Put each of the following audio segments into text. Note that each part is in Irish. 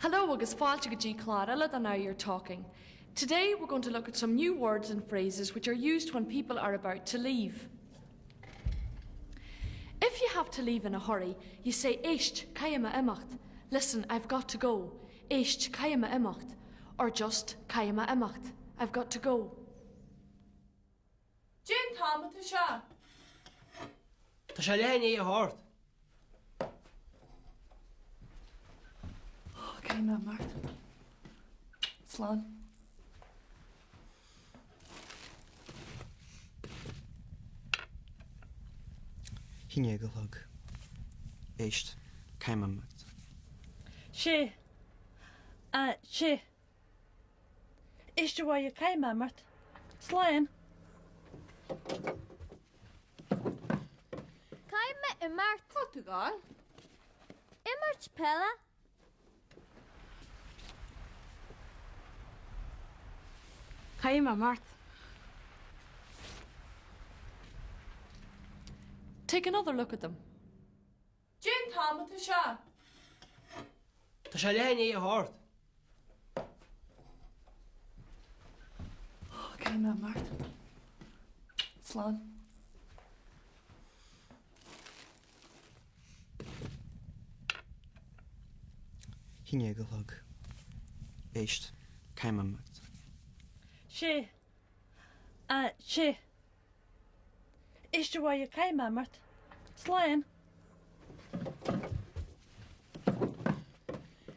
Hello agus fáilte go dtí clár eile de Now You're Talking. Today we're going to look at some new words and phrases which are used when people are about to leave. If you have to leave in a hurry, you say Éist, caithfidh mé imeacht. Listen, I've got to go. Éist, caithfidh mé imeacht. Or just caithfidh mé imeacht. I've got to go. Cén t-am atá sé? Tá sé leath i ndiaidh a hocht. Caithfidh mé imeacht. Slán. 11 a chlog. Éist, caithfidh mé imeacht. Sé. A sé. Éist a Mháire, caithfidh mé imeacht. Slán. Caithfidh mé imeacht. Cá bhfuil tú ag gabháil? Imirt peile. Caithfidh mé imeacht. Take another look at them. Cén t-am atá sé? Tá sé leath i ndiaidh a hocht. Caithfidh mé imeacht. Slán. 11 a chlog. Éist, caithfidh mé imeacht. Sé. A sé. Éist a Mháire, caithfidh mé imeacht. Slán.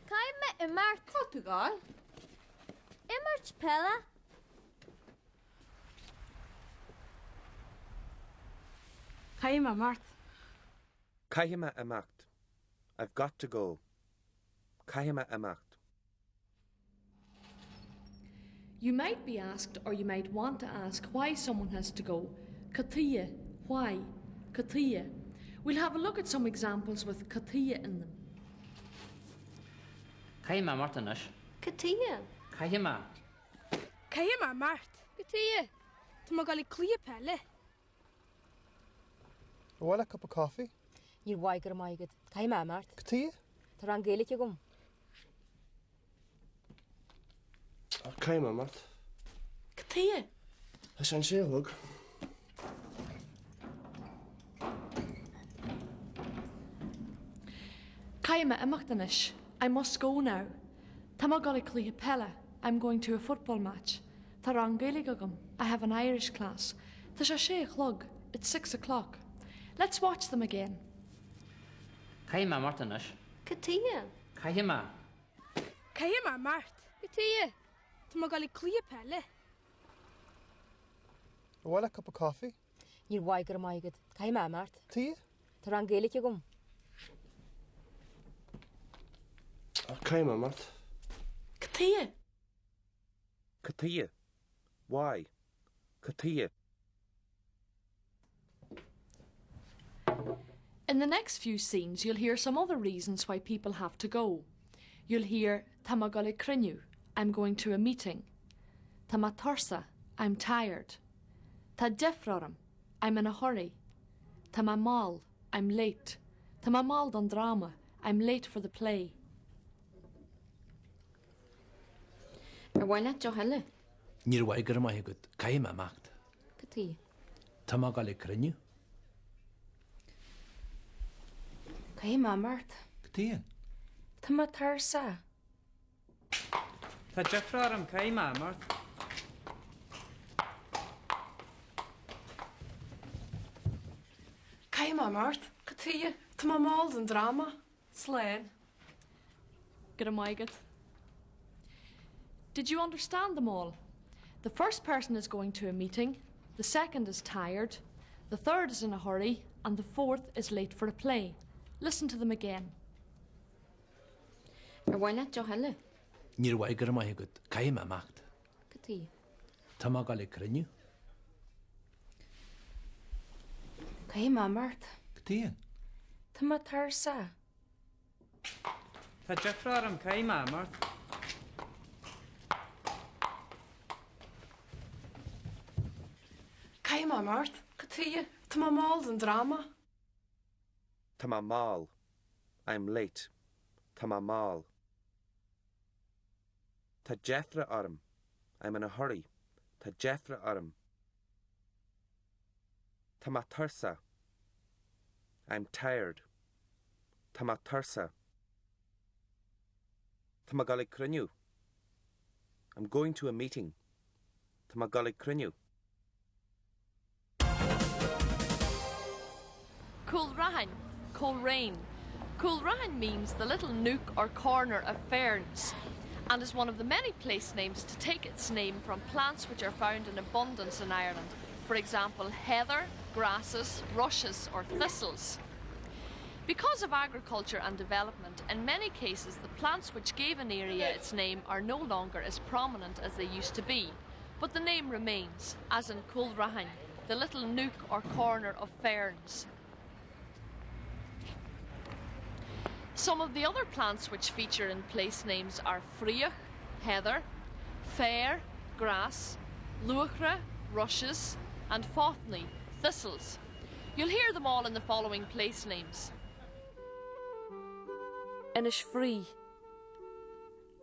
Caithfidh mé imeacht. Cá bhfuil tú ag gabháil? Imirt peile. Caithfidh mé imeacht. Caithfidh mé imeacht. I've got to go. Caithfidh mé imeacht. You might be asked or you might want to ask why someone has to go. Cad chuige, why? Cad chuige. We'll have a look at some examples with cad chuige in them. Caithfidh mé imeacht anois. Cad chuige? Caithfidh mé. Caithfidh mé imeacht. Cad chuige? Tá mé ag dul ag cluiche peile. Ar mhaith leat cup of coffee? Níor mhaith, go raibh maith agat. Caithfidh mé imeacht. Cad chuige? Tá rang Gaeilge agam. Caithfidh mé imeacht. Cad chuige? Tá sé an sé a chlog. Caithfidh mé imeacht anois. I must go now. Tá mé ag dul ag cluiche peile. I'm going to a football match. Tá rang Gaeilge agam. I have an Irish class. Tá sé sé a chlog. It's six o'clock. Let's watch them again. Caithfidh mé imeacht anois. Cad chuige? Caithfidh mé. Caithfidh mé imeacht. Cad chuige? Tá mé ag dul ag cluiche peile. Ar mhaith leat cup of coffee? Níor mhaith, go raibh maith agat. Caithfidh mé imeacht. Cad chuige? Tá rang Gaeilge agam. Caithfidh mé imeacht. Cad chuige? Cad chuige? Why? Cad chuige? In the next few scenes you'll hear some other reasons why people have to go. You'll hear Tá mé ag dul ag cruinniú, I'm going to a meeting. Tá mé tuirseach, I'm tired. Tá deifir orm, I'm in a hurry. Tá mé mall, I'm late. Tá mé mall don dráma, I'm late for the play. Ar mhaith leat deoch eile? Níor mhaith, go raibh maith agat. Caithfidh mé imeacht. Cad chuige? Tá mé ag dul ag cruinniú. Caithfidh mé imeacht. Cad chuige? Tá mé tuirseach. Tá deifir orm, caithfidh mé imeacht. Caithfidh mé imeacht. Cad chuige? Tá mé mall don dráma. Slán. Go raibh maith agat. Did you understand them all? The first person is going to a meeting, the second is tired, the third is in a hurry, and the fourth is late for a play. Listen to them again. Ar mhaith leat deoch eile? Níor mhaith, go raibh maith agat. Caithfidh mé imeacht. Cad chuige? Tá mé ag dul ag cruinniú. Caithfidh mé imeacht. Cad chuige? Tá mé tuirseach. Tá deifir orm, caithfidh mé imeacht. Caithfidh mé imeacht. Cad chuige? Tá mé mall don dráma. Tá mé mall. I'm late. Tá mé mall. Tá deifre orm. I'm in a hurry. Tá deifre orm. Tá mé tuirseach. I'm tired. Tá mé tuirseach. Tá mé ag dul ag cruinniú. I'm going to a meeting. Tá mé ag dul ag cruinniú. Cúil Raithin, Coleraine. Cúil Raithin means the little nook or corner of ferns and is one of the many place names to take its name from plants which are found in abundance in Ireland, for example heather, grasses, rushes or thistles. Because of agriculture and development, in many cases the plants which gave an area its name are no longer as prominent as they used to be. But the name remains, as in Cúil Raithin, the little nook or corner of ferns. Some of the other plants which feature in place names are Fraoch, heather, Féar, grass, Luachra, rushes, and Fothney, thistles. You'll hear them all in the following place names. Inis Fraoigh,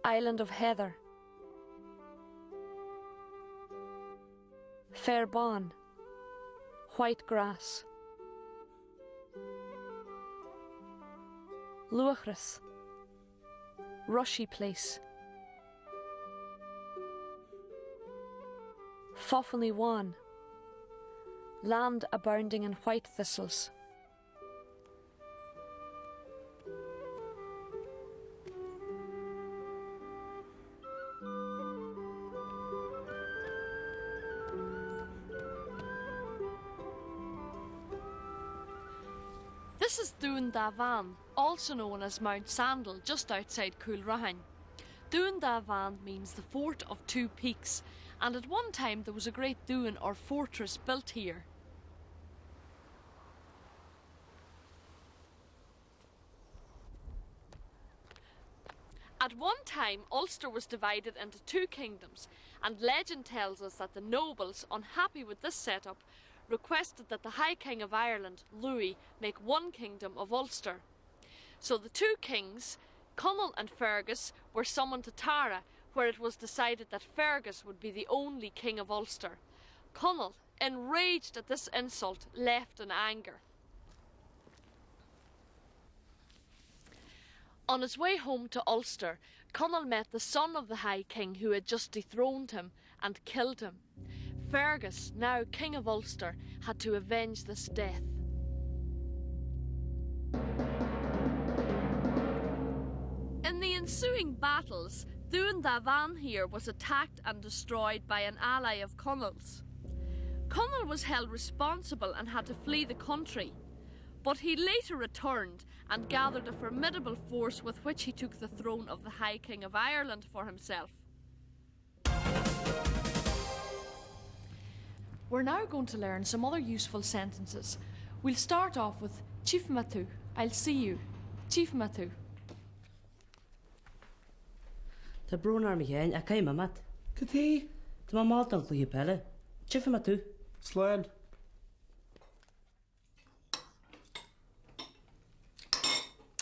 Island of Heather. Féar bán, white grass. Luachras, rushy place. Fofanny Wan, land abounding in white thistles. This is Dún Dá Bheann, also known as Mount Sandel, just outside Coolrahan. Dún Dá Bheann means the fort of two peaks, and at one time there was a great dún or fortress built here. At one time, Ulster was divided into two kingdoms, and legend tells us that the nobles, unhappy with this setup, requested that the High King of Ireland, Louis, make one kingdom of Ulster. So the two kings, Conall and Fergus, were summoned to Tara, where it was decided that Fergus would be the only king of Ulster. Conall, enraged at this insult, left in anger. On his way home to Ulster, Conall met the son of the High King who had just dethroned him and killed him. Fergus, now King of Ulster, had to avenge this death. In the ensuing battles, Dún Dá Bheann here was attacked and destroyed by an ally of Conall's. Conall was held responsible and had to flee the country. But he later returned and gathered a formidable force with which he took the throne of the High King of Ireland for himself. We're now going to learn some other useful sentences. We'll start off with Tchífidh mé tú, I'll see you. Tchífidh mé tú. Tá brón orm a Sheáin ach caithfidh mé imeacht. Cad chuige? Tá mé mall don chluiche peile. Tchífidh mé tú. Slán.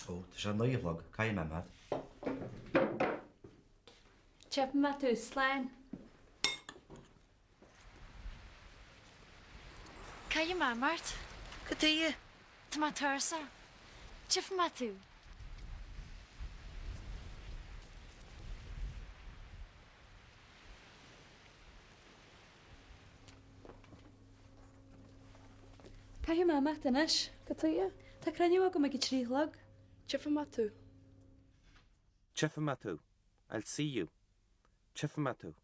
Ó, tá sé a 9 a chlog, caithfidh mé imeacht. Tchífidh mé tú. Slán. Caithfidh mé imeacht. Cad chuige? Tá mé tuirseach. Tchífidh mé tú. Caithfidh mé imeacht anois. Cad chuige? Tá cruinniú agam ag a 3 a chlog. Tchífidh mé tú. Tchífidh mé tú. I'll see you. Tchífidh mé tú.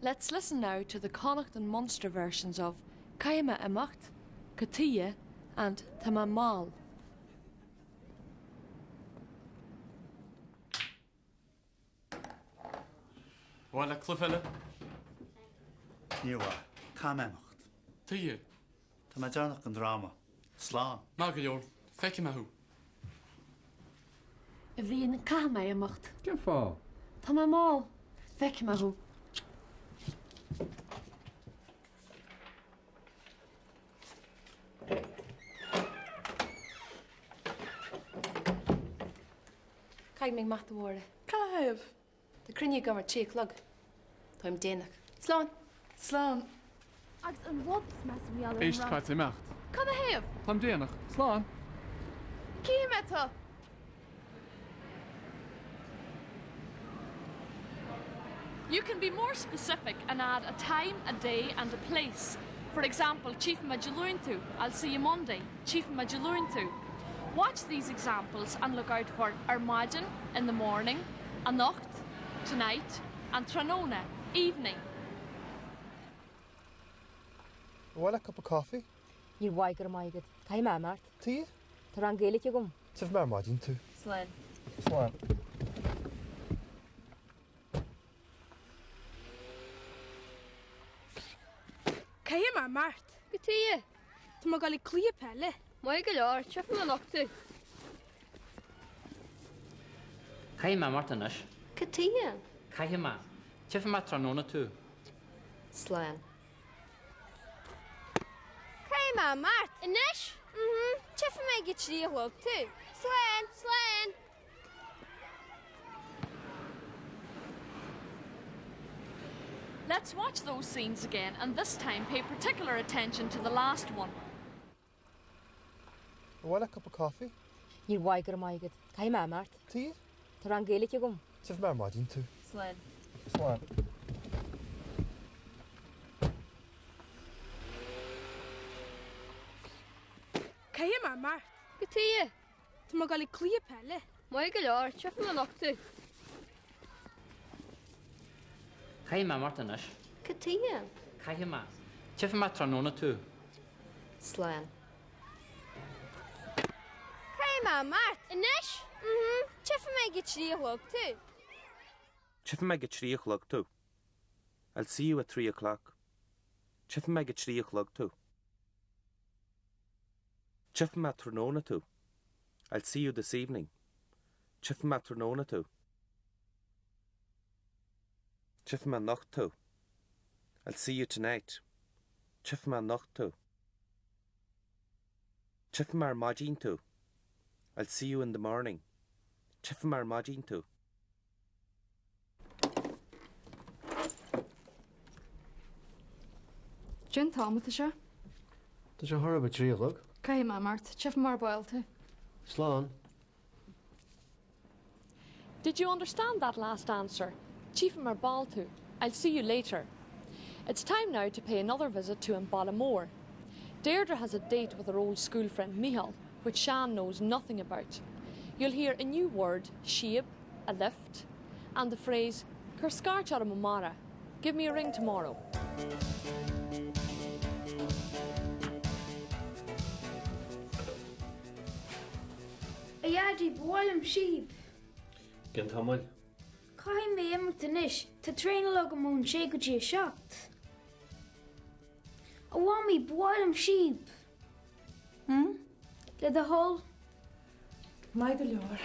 Let's listen now to the Connacht and Munster versions of Caithfidh mé imeacht, Cad chuige and Tá mé mall. Ar mhaith leat cluiche eile? Níor mhaith. Caithfidh mé imeacht. Tuige? Tá mé deireanach don dráma. Slán. Maith go leor. Feicfidh mé thú. A Bhriain, caithfidh mé imeacht. Cén fáth? Tá mé mall. Feicfidh mé thú. Caithfidh mé imeacht a Mháire. Canathaobh? Tá cruinniú agam ar 3 a chlog. Táim déanach. Slán! Slán! Agus an rud is measa mar gheall ar an Éist, rang. caithfidh mé imeacht. Canathaobh? Táim déanach. Slán! Cífidh mé tú! You can be more specific and add a time, a day and a place. For example, Tchífidh mé Dé Luain tú, I'll see you Monday, Tchífidh mé Dé Luain tú. Watch these examples and look out for ar maidin, in the morning, anocht, tonight, and tráthnóna, evening. Ar mhaith leat cupa coffee? Níor mhaith, go raibh maith agat. Caithfidh mé imeacht. Tuige? Tá rang Gaeilge agam. Tchífidh mé ar maidin tú. Slán. Slán. Caithfidh mé imeacht. Cad chuige? Tá mé ag dul ag cluiche peile. Maith go leor, tchífidh mé anocht tú. Caithfidh mé imeacht anois. Cad chuige? Caithfidh mé. Tchífidh mé tráthnóna tú. Slán. Caithfidh mé imeacht. Anois? Mhm. Tchífidh mé ag a 3 a chlog tú. Slán! Slán! Let's watch those scenes again and this time pay particular attention to the last one. Ar mhaith leat cupa coffee? Níor mhaith, go raibh maith agat. Caithfidh mé imeacht. Tuige? Tá rang Gaeilge agam. Tchífidh mé ar maidin tú. Slán. Slán. Caithfidh mé imeacht. Cad chuige? Tá mé ag dul ag cluiche peile. Maith go leor, tchífidh mé anocht tú. Caithfidh mé imeacht anois. Cad chuige? Caithfidh mé. Tchífidh mé tráthnóna tú. Slán. Caithfidh mé imeacht. Anois? Mhm. Tchífidh mé ag a 3 a chlog tú. Tchífidh mé ag a 3 a chlog tú. I'll see you at 3 o'clock. Tchífidh mé ag a 3 a chlog tú. Tchífidh mé tráthnóna tú. I'll see you this evening. Tchífidh mé tráthnóna tú. Tchífidh mé anocht tú. I'll see you tonight. Tchífidh mé anocht tú. Tchífidh mé ar maidin tú. I'll see you in the morning. Tchífidh mé ar maidin tú. Cén t-am atá sé? Tá sé chóir a bheith 3 a chlog. Caithfidh mé imeacht. Tchífidh mé ar ball tú. Slán. Did you understand that last answer? Tchífidh mé ar ball tú. I'll see you later. It's time now to pay another visit to An Baile Mór. Deirdre has a date with her old school friend Micheál, which Seán knows nothing about. You'll hear a new word, síob, a lift, and the phrase Cuir scairt orm amárach, give me a ring tomorrow. A Dhaidí, ba mhaith liom síob. Cén t-am a bhfuil? Caithfidh mé imeacht anois, tá traenáil agam ón sé go dtí a 7. A Mhamaí, ba mhaith liom síob. Hm? Le do thoil. Maith go leor.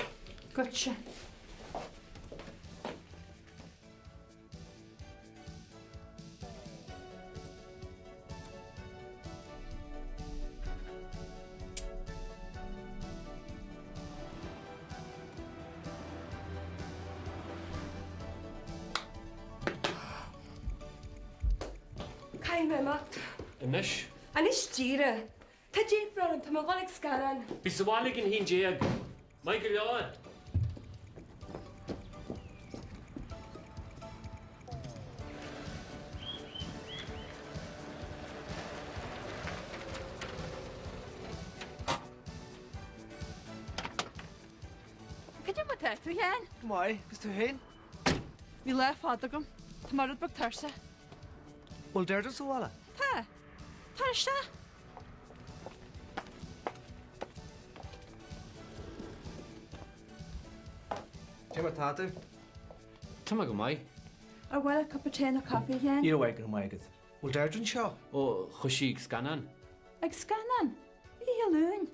Goitse. Caithfidh mé imeacht. Anois? Anois díreach. Tá deifir orm, tá mé ag dul ag scannán. Bí sa bhaile ag an 11. Maith go leor. Cad é mar tá tú, a Sheáin? Go maith, agus tú féin? Bhí lá fada agam. Tá mé rud beag tuirseach. Bhfuil Deirdre sa bhaile? Tá. Tar isteach. Cé mar tá tú? Tá mé go maith. Ar mhaith leat cupa tae nó caife, a Sheáin? Níor mhaith, go raibh maith agat. Bhfuil Deirdre anseo? Ó, chuaigh sí ag scannán. Ag scannán? Oíche Luain?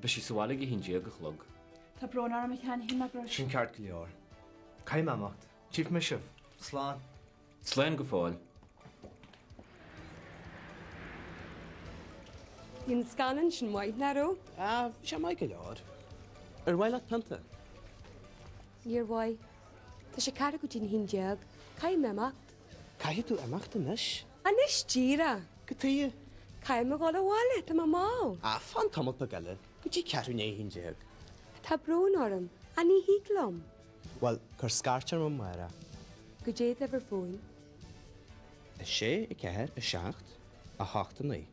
Beidh sí sa bhaile ag a haon déag a chlog. Tá brón orm, a Sheáin, shíl mé go raibh. Sin ceart go leor. Caithfidh mé imeacht. Tchífidh mé sibh. Slán. Slán go fóill. Bhí an scannán sin maith, nach raibh? Ah, bhí sé maith go leor. Ar mhaith leat pionta? Níor mhaith. Tá sé ceathrú go dtí a 11. Caithfidh mé imeacht. Caithfidh tú imeacht anois? Anois díreach. Cad chuige? Caithfidh mé dhul abhaile, tá mé mall. Ah, fan tamall beag eile, go dtí ceathrú i ndiaidh a 11. Tá brón orm, ach ní thig liom. Bhuel, cuir scairt orm amárach. Goidé d'uimhir fóin. 6, 4, 7, 8, 9.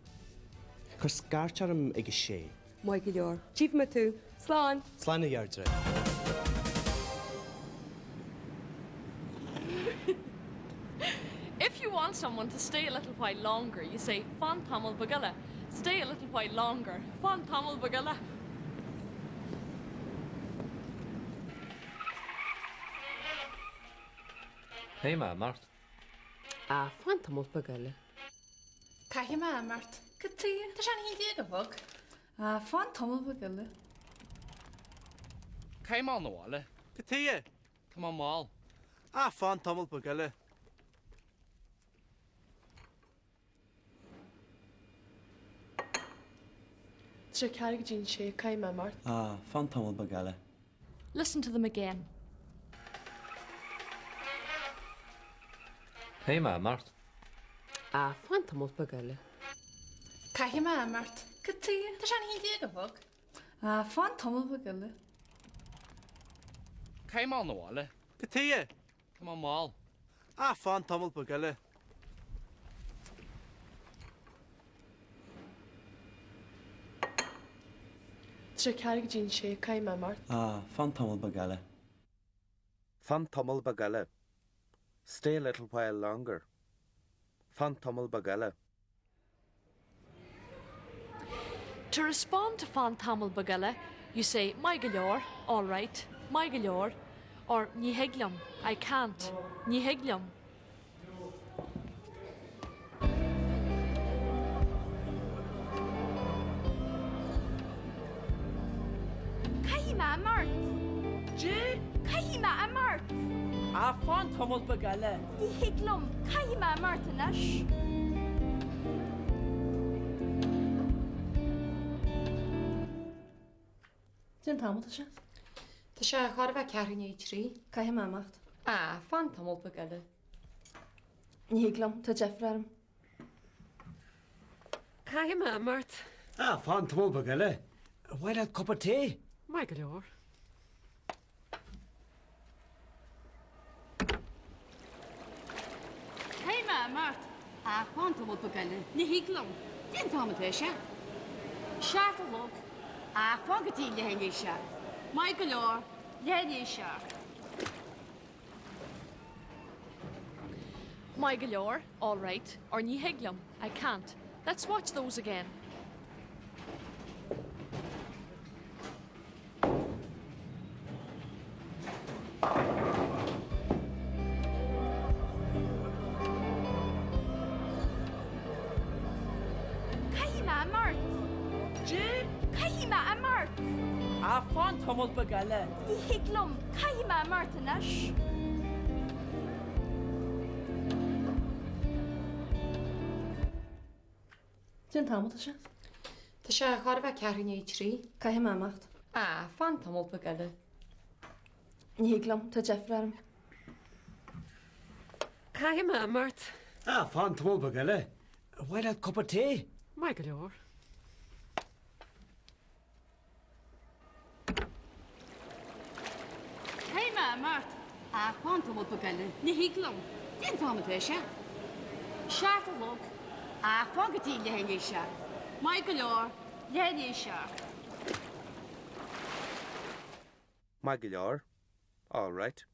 Cuir scairt orm ag a sé. Maith go leor. Tchífidh mé tú. Slán! Slán a Dheirdre. If you want someone to stay a little while longer, you say Fan tamall beag eile, Stay a little while longer, Fan tamall beag eile. Caithfidh mé imeacht. Ah, fan tamall beag eile. Caithfidh mé imeacht. Cad chuige? Tá sé a 11 a chlog. Ah, fan tamall beag eile. Caithfidh mé dul 'na bhaile. Cad chuige? Tá mé mall. Ah, fan tamall beag eile. Tá sé ceathrú go dtí an sé, caithfidh mé imeacht. Ah, fan tamall beag eile. Listen to them again. Caithfidh mé imeacht. Ah, fan tamall beag eile. Caithfidh mé imeacht. Cad chuige? Tá sé a 11 a chlog. Ah, fan tamall beag eile. Caithfidh mé dul 'na bhaile. Cad chuige? Tá mé mall. Ah, fan tamall beag eile. Tá sé ceathrú go dtí an sé, caithfidh mé imeacht. Ah, fan tamall beag eile. Fan tamall beag eile. Stay a little while longer. Fan tamall beag eile. To respond to fan tamall beag eile, you say maith go leor, all right, maith go leor, or ní thig liom, I can't, ní thig liom. Caithfidh mé imeacht. Caithfidh mé imeacht. Ah, fan tamall beag eile. Ní thig liom, caithfidh mé imeacht anois. Cén t-am atá sé? Tá sé chóir a bheith ceathrú i ndiaidh a 3. Caithfidh mé imeacht. Ah, fan tamall beag eile. Ní thig liom, tá deifir orm. Caithfidh mé imeacht. Ah, fan tamall beag eile. Ar mhaith leat cupa tae? Maith go leor. Caithfidh mé imeacht. Ah, fan tamall beag eile. Ní thig liom. Cén t-am atá sé? 7 a chlog. Ah, fan go dtí leath i ndiaidh a 7. Maith go leor. Leath i ndiaidh a 7. Maith go leor, all right, or ní thig liom, I can't. Let's watch those again. Caithfidh mé imeacht. Caithfidh mé imeacht. Ah, fan tamall beag eile. Ní thig liom, caithfidh mé imeacht anois. Cén t-am atá sé? Tá sé chóir a bheith ceathrú i ndiaidh a 3. Caithfidh mé imeacht. Ah, fan tamall beag eile. Ní thig liom, tá deifir orm. Caithfidh mé imeacht. Ah, fan tamall beag eile. Ar mhaith leat cupa tae? Maith go leor. Caithfidh mé imeacht. Ah, fan tamall beag eile. Ní thig liom. Cén t-am atá sé? 7 a chlog. Ah, fan go dtí leath i ndiaidh a 7. Maith go leor. Leath i ndiaidh a 7. Maith go leor. All right.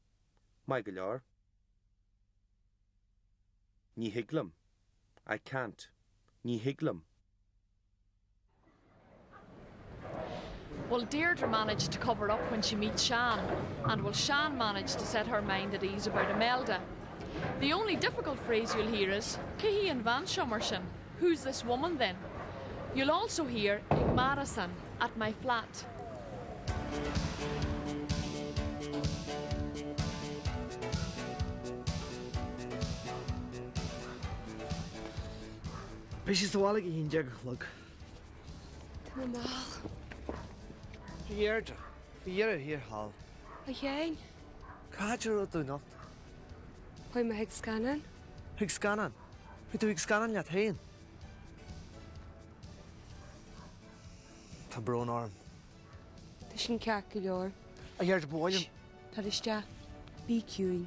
Maith go leor. Ní thig liom. I can't. Ní thig liom. Will Deirdre manage to cover up when she meets Sean? And will Sean manage to set her mind at ease about Imelda? The only difficult phrase you'll hear is, Cé hí an bhean seo mar sin? Who's this woman then? You'll also hear Ag m'árasán at my flat. Beidh sí sa bhaile ag a haon déag a chlog. Tá mé mall. A Dheirdre, faoi dheireadh thiar thall. A Sheáin. Cá háit a raibh tú anocht? Chuaigh mé chuig scannán. Chuig scannán? Chuaigh tú chuig scannán leat féin? Tá brón orm. Tá sin ceart go leor. A Dheirdre, ba mhaith liom. Tar isteach. Bí ciúin.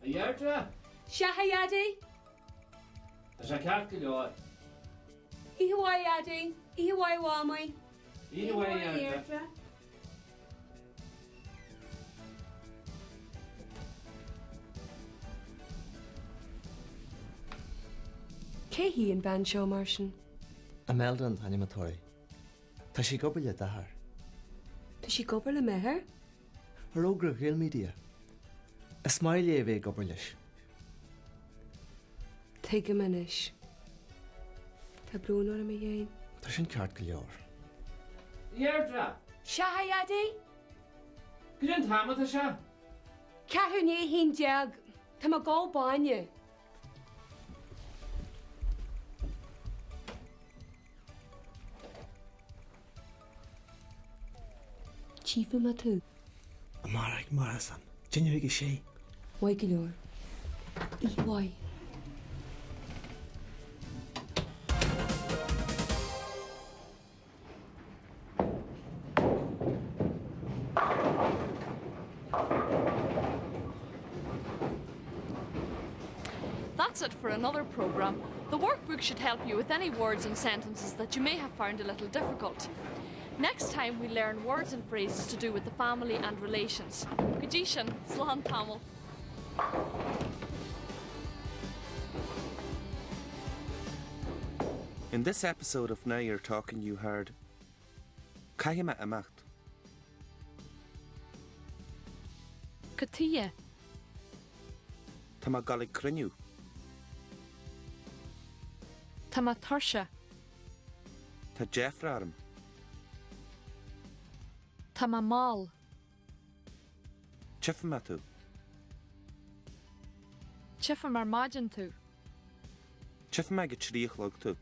A Dheirdre? Sea, a Dhaidí? Tá sé ceart go leor. Oíche mhaith, a Dhaidí. Oíche mhaith, a Mhamaí. Oíche mhaith, a Dheirdre. Cé hí an bhean seo mar sin? Imelda an t-ainm atá uirthi. Tá sí ag obair le d'athair. Tá sí ag obair le m'athair? Ar fhógra Ghaelmedia. Is maith léi a bheith ag obair leis. Tuigim anois. Tá brón orm, a Dheain. Tá sin ceart go leor. Deirdre! Sea, a Dhaidí? Cad é an t-am atá sé? Ceathrú i ndiaidh a 11. Tá mé ag ól bainne. Tchífidh mé tú. Amárach mar is ann. Dinnéar ag a sé. Maith go leor. Oíche mhaith. That's it for another programme. The workbook should help you with any words and sentences that you may have found a little difficult. Next time we learn words and phrases to do with the family and relations. Go dtí sin, slán tamall. In this episode of Now You're Talking you heard Caithfidh mé imeacht. Cad chuige? Tá mé ag dul ag cruinniú. Tá mé tuirseach. Tá deifre orm. Tá mé mall. Tchífidh mé tú. Tchífidh mé ar maidin tú. Tchífidh mé ag a 3 a chlog tú.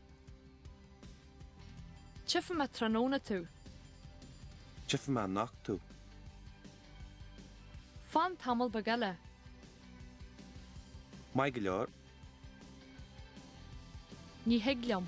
Tchífidh mé tráthnóna tú. Tchífidh mé anocht tú. Fan tamall beag eile. Maith go leor. Ní thig liom.